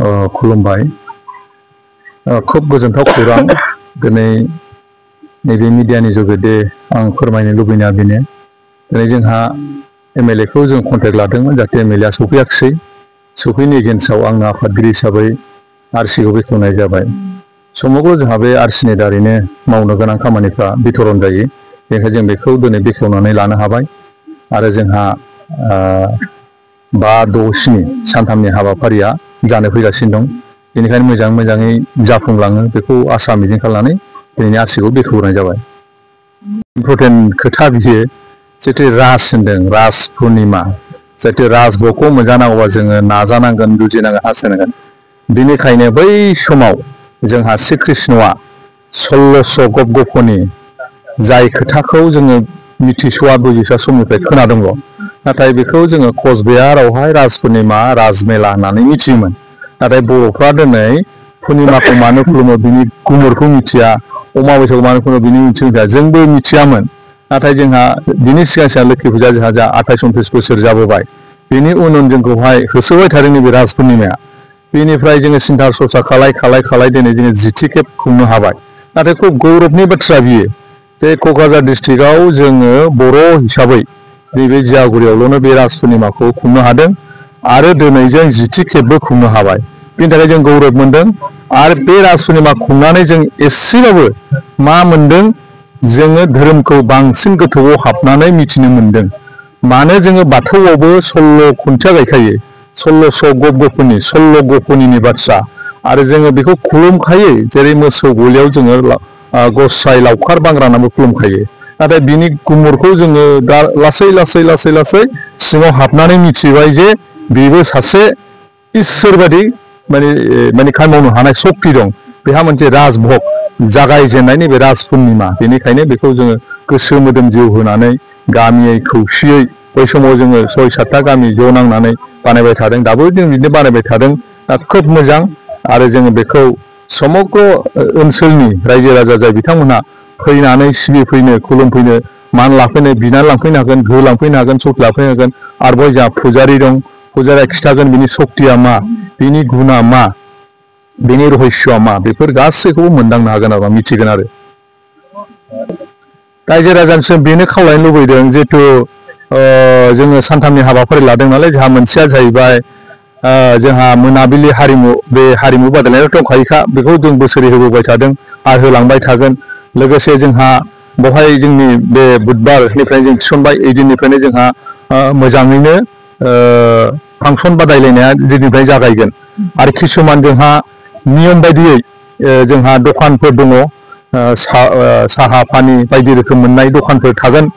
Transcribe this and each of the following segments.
खुलुमबाय खोब गोजोनथाव खौरां दिनै नैबे मिडियानि जुगेदि आं फोरमायनो लुबैनाया बेनो दिनै जोंहा एमएलए खौ जों कन्टेक्ट लादोंमोन जाहाथे एमएलए आ सफैयाखिसै सफैनो एगेन्स्टआव आं आफादगिरि हिसाबै आरसि खौ बेखेवनाय जाबाय समग्र जोंहा बे आरसिनि दारैनो मावनो गोनां खामानिफ्रा बिथरन जायो बेनिखायनो जों बेखौ दिनै बेखेवनानै लानो हाबाय आरो जोंहा 5, 6, 7 सानथामनि हाबाफारिया जानो फैगासिनो दं बेनिखायनो मोजाङै जाफुंलाङो बेखौ आसा मिजिं खालामनानै दिनैनि आरसिखौ बेखेवनाय जाबाय इम्पर्टेन्ट खोथा बियो जितु राज होनदों राज पुर्णिमा जितु राजभोगखौ मोनजानांगौबा जोङो नाजानांगोन जुजिनांगोन हास्थायनांगोन बेनिखायनो बै समाव जोंहा श्री कृष्णआ 1600 गप गपनि जाय खोथाखौ जोङो मिथिसवा बुजिसवा समनिफ्राय खोनादोंल' नाथाय बेखौ जोङो कचबिहारावहाय राज पुर्णिमा राजमेला होननानै मिथियोमोन नाथाय बर'फ्रा दिनै पुर्णिमाखौ मानो खुलुमो बिनि गुमुरखौ मिथिया अमाबस्याखौ मानो खुलुमो बिनि मिथिया जोंबो मिथियामोन नाथाय जोंहा बिनि सिगां लोखि फुजा जोंहा 28-29 बोसोर जाबोबाय बिनि उन जोंखौहाय होसोबाय थादों नैबे राज पुर्णिमाया बेनिफ्राय जोङो सिन्था सरसा खालाय दिनै जोङो 10थि खेब खुंनो हाबाय नाथाय खुब गौरबनि बाथ्रा बियो जे क'क्राझार डिस्ट्रिक्टआव जोङो बर' हिसाबै नैबे जियागुरियावल'नो बे राज पुर्णिमाखौ खुंनो हादों आरो दिनै जों 10थि खेबबो खुंनो हाबाय बेनि थाखाय जों गौरब मोनदों आरो बे राज पुर्णिमा खुंनानै जों एसेबाबो मा मोनदों जोङो धोरोमखौ बांसिन गोथौआव हाबनानै मिथिनो मोनदों मानो जोङो बाथौआवबो 16 खुन्थिया गायखायो 1600 16 गपनिनि बाथ्रा आरो जोङो बेखौ खुलुमखायो जेरै मोसौ गलियाव जोङो गसाइ लावखार बांग्रानाबो खुलुमखायो नाथाय बिनि गुमुरखौ जोङो लासै सिङाव हाबनानै मिथिबाय जे बेबो सासे इसोर बादि माने खामानि मावनो हानाय शक्ति दं बेहा मोनसे राजभोग जागायजेननाय नैबे राज पुर्णिमा बेनिखायनो बेखौ जोङो गोसो मोदोम जिउ होनानै गामियै खौसेयै बै समाव जोङो 6-7टा गामि ज' नांनानै बानायबाय थादों दाबो जों बिदिनो बानायबाय थादों खोब मोजां आरो जोङो बेखौ समग्र ओनसोलनि रायजो राजा जाय बिथांमोनहा फैनानै सिबिफैनो खुलुमफैनो मान लाफैनो बिनानै लांफैनो हागोन धो लांफैनो हागोन सौथि लांफैनो हागोन आरो बेवहाय जोंहा फुजारि दं फुजारिया खिथागोन बिनि सक्तिया मा बिनि गुना मा बिनि रहस्यआ मा बेफोर गासैखौबो मोनदांनो हागोन आरो मिथिगोन आरो रायजो राजानिसिम बेनो खावलायनो लुबैदों जिहेतु जोङो सानथामनि हाबाफारि लादों नालाय जोंहा मोनसेया जाहैबाय जोंहा मोनाबिलि हारिमु बे हारिमु बादायलायनाय दंखायोखा बेखौ जों बोसोरै होबोबाय थादों आरो होलांबाय थागोन लोगोसे जोंहा बेवहाय जोंनि बे बुधबारनिफ्राय जों थिसनबाय ओइदिननिफ्रायनो जोंहा मोजाङैनो फांसन बादायलायनाया दिनैनिफ्राय जागायगोन आरो किसुमान जोंहा नियम बायदियै जोंहा दखानफोर दङ साहा पानि बायदि रोखोम मोननाय दखानफोर थागोन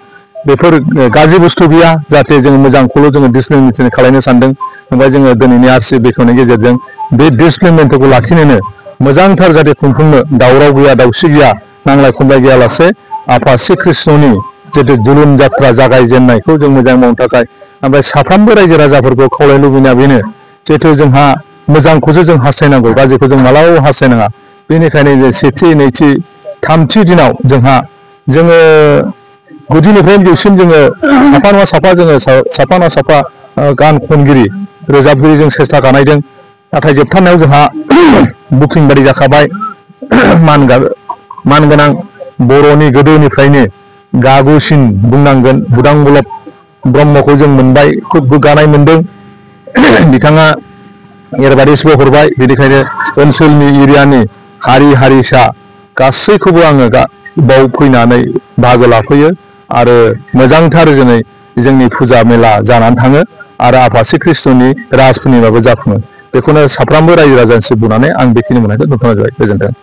बेफोर गाज्रि बुस्थु गैया जाहाथे जों मोजांखौल' जोङो डिसिप्लिन मेन्टेन खालामनो सानदों ओमफ्राय जोङो दिनैनि आरसि बेखेवनायनि गेजेरजों बे डिसिप्लिन मेन्टेनखौ लाखिनोनो मोजांथार जाहाथे खुंफुंनो दावराव गैया दावसि गैया नांलाय खमलाय गैयालासे आफा श्री कृष्णनि जितु जुलुम जात्रा जागायजेननायखौ जों मोजां मावनो थाखाय ओमफ्राय साफ्रोमबो रायजो राजाफोरखौ खावलायनो लुबैनाया बेनो जिहेतु जोंहा मोजांखौसो जों हास्थायनांगौ गाज्रिखौ जों मालाबाबो हास्थायनाङा बेनिखायनो सेथि नैथि थामथि दिनाव जोङो गुदिनिफ्रायनो जौसिम जोङो साफा नङा साफा गान खनगिरि रोजाबगिरि जों सेस्था बानायदों नाथाय जोबथारनायाव जोंहा बुकिं बादि जाखाबाय मानगोनां बर'नि गोदोनिफ्रायनो गागुसिन बुंनांगोन बुदांबुलब ब्रह्मखौ जों मोनबाय खुब गोग्गानाय मोनदों बिथाङा एडभार्टाइजबो हरबाय बेनिखायनो ओनसोलनि एरियानि हारि हारिसा गासैखौबो आङो बाव फैनानै बाहागो लाफैयो आरो मोजांथार जोंनि फुजा मेला जानानै थाङो आरो आफा श्री कृष्णनि राज पुर्णिमाबो जाफुङो बेखौनो साफ्रोमबो रायजो राजानिसिम बुंनानै आं बेखिनि मोननायखौ दोनथ'नाय जाबाय गोजोन्थों।